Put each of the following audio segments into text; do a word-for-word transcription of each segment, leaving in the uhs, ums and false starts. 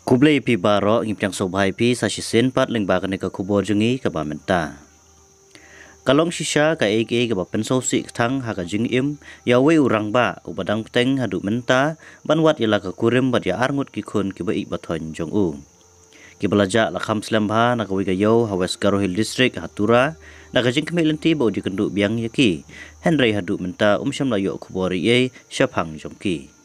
Khublei phi baroh, ngi pdiang sngewbha ïa phi sa shisien pat lyngba kane ka khubor jong ngi kaba mynta. Ka long shisha kaei kaei kaba pynsngewsih kthang ha ka jingim ïa uwei u rangbah uba dang bteng haduh mynta ban wad ïa la ka kurim bad ïa arngut ki khun kiba ïeit ba thoiñ jong u. Kiba la jah la kham slem bha na kawei ka ïew ha West Garo Hills District ha Tura, na ka jingkhmih lynti ba u ju kynduh biang ïa ki. Hynrei haduh mynta um shym la ïoh khubor ei ei shaphang jong ki.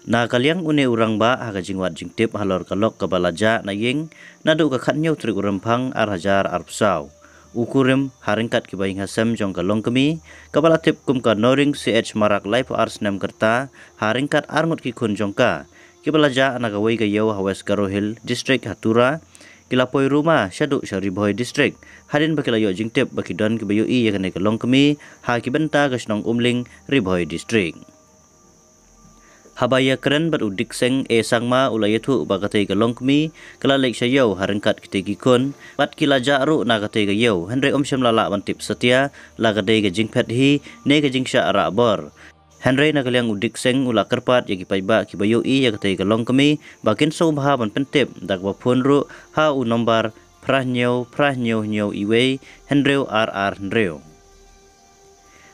Na ka liang une u rangbah, ha ka jingwad jingtip halor ka lok kaba la jah na ïing naduh ka khathynñiew tarik u Rymphang ar hajar arphew saw, u kurim ha ryngkat ki bahaïing hasem jong ka longkmie kaba la tip kum ka Noring C H Marak, laiphew ar snem ka rta, ha ryngkat arngut ki khun jong ka, kiba la jah na kawei ka ïew ha West Garo Hills District ha Tura, ki la poi ruma shaduh sha Ri Bhoi District hadien ba ki la ïoh jingtip ba ki don kiba ïohi ïa kane ka longkmie ha ki bynta ka shnong Umling, Ri Bhoi District. Haba ïakren bad u Dikseng A Sangma, u la ïathuh ba katei ka longkmie ka la leit sha ïew ha ryngkat kitei ki khun bad ki la jah ruh na katei ka ïew, hynrei um shym la lah ban tip satia la ka dei ka jingphet hi ne ka jingshah rah bor. Hynrei na ka liang u Dikseng u la kyrpad ïa ki paidbah kiba ïohi ïa katei ka longkmie ba kin sngewbha ban pyntip da kaba phone ruh ha u nombar phra hynñiew phra hynñiew hynñiew iwei hynriew ar ar hynriew.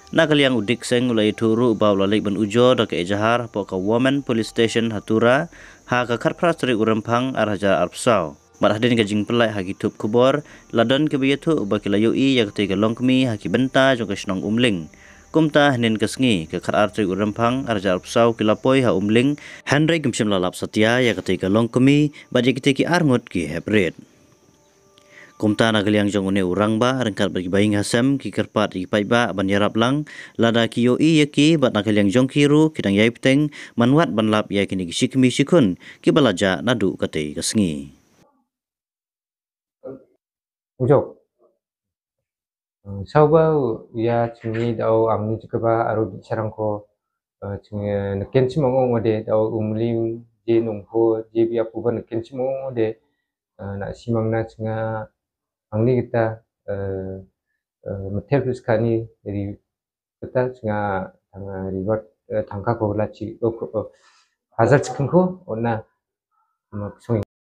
Na ka liang u Dikseng u la ïathuh ruh ba u la leit ban ujor da ka ejahar hapoh ka Women Police Station ha Tura ha ka khatphra tarik u Rymphang ar hajar arphew saw. Bad hadien ka jingpyllait ha ki thup khubor, la don kiba ïathuh ba ki la ïohi ïa katei ka longkmie ha ki bynta jong ka shnong Umling. Kumta hynnin ka sngi, ka khatar tarik u Rymphang ar hajar arphew saw, ki la poi ha Umling, hynrei kim shym la lap satia ïa katei ka longkmie bad ïa kitei ki arngut ki hep rit. Kumta na ka liang jong une u rangbah ryngkat bad ki bahaïing hasem ki kyrpad ïa ki paidbah ban ïarap lang lada ki ïohi ïa ki, bad na ka liang jong ki ruh ki dang ïai bteng ban wad ban lap ïa kine ki shikmie shikhun kiba la jah naduh katei ka sngi. Ujok. Saw ba u ïa chimni da u angni jikaba aro bi sarang ko, chimni naken chimang ong ode da u Umling je nungho je bi apu ba naken chimang ong ode, na simang na chinga angni kita, meter pus kani ri kita chinga tanga ribat, tangka ko la chi, hazar chikin ko ona ma sung